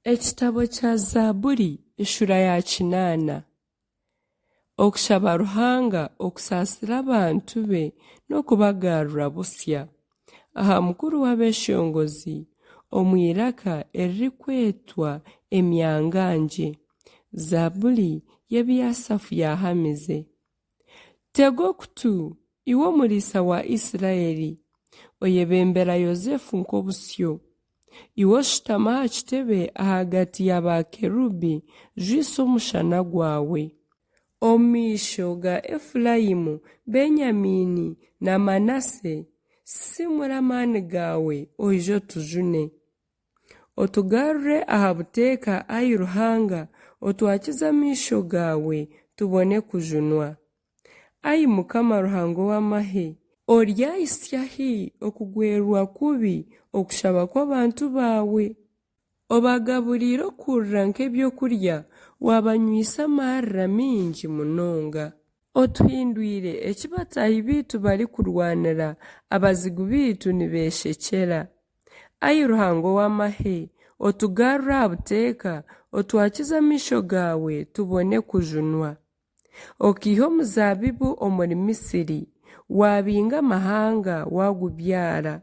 Ekitabo kya Zaaburi eshuura ya kinaana. Okushaba Ruhanga okusaasira abantu be n'okubagarura busya. Aha mukuru w'abeeshongozi, omu iraka eririkwetwa Emyangangye. Zaaburi y'ebi Asafu yaahamize. Tega okutu, iwe omuriisa wa Isiraeli, oyebembera Yosefu nk'obusyo. Iwe oshutama aha kitebe ahagati ya baakerubi, jwisa omushana gwawe. Omu maisho ga Efuraimu, Benyamiini na Manaase, sisiimura amaani gaawe, oije otujune. Otugarure aha buteeka, ai Ruhanga, otwakize amaisho gaawe, tubone kujunwa. Ai Mukama Ruhanga ow'amahe, oryahitsya hi okugwerwa kubi okushaba kw'abantu baawe? Obagaburiire okurira nk'eby'okurya, waabanywaisa amarira maingi munonga. Otuhindwire eki bataahi baitu barikurwanira, abazigu baitu nibeeshekyera. Ai Ruhanga ow'amahe, otugarure aha buteeka, otwakize amaisho gaawe, tubone kujunwa. Okaiha omuzaabibu omuri Misiri, waabinga amahanga waagubyara,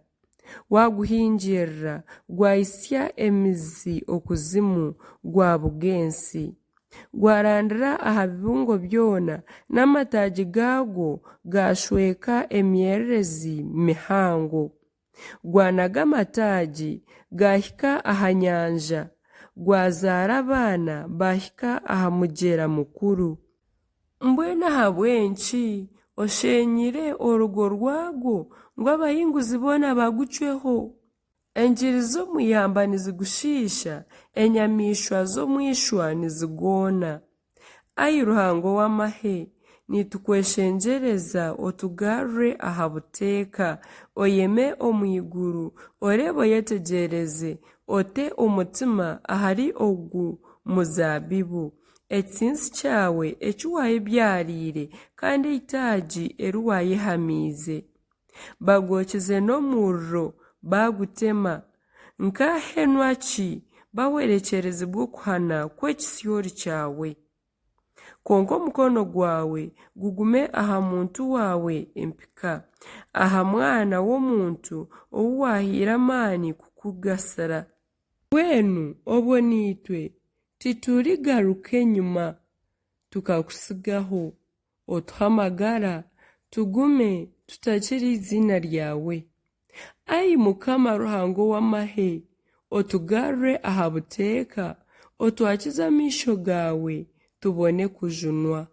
waaguhingirira, gwahitsya emizi okuzimu, gwabuga ensi. Gwarandira aha bibungo byona, n'amataagi gaagwo gaashweka emyererezi mihango. Gwanaga amataagi, gaahika aha nyanja, gwazaara abaana baahika aha mugyera mukuru. Mbwenu ahabw'enki osheenyire orugo rwagwo, ngu abahinguzi boona bagucweho? Engiri z'omu ihamba nizigushiisha, enyamaishwa z'omu ishwa nizigoona. Ai Ruhanga ow'amahe, nitukweshengyereza otugarure aha buteeka, oyeme omu iguru, oreebe oyetegyereze, ote omutima ahari ogu muzaabibu, ekitsintsi kyawe eki waayebyariire kandi eitaagi eri waayehamiize. Bagwokize n'omuriro baagutema. Nkaahenwa ki bahwerekyerezibwa okuhana kw'ekitsyori kyawe! Kwonka omukono gwawe gugume aha muntu waawe empika, aha mwana w'omuntu ou waahaire amaani kukugasira. Mbwenu obwo naitwe titurigaruka enyima tukakutsigaho. Otuhe amagara, tugume tutakire eiziina ryawe. Ai Mukama Ruhanga ow'amahe, otugarure aha buteeka, otwakize amaisho gaawe, tubone kujunwa.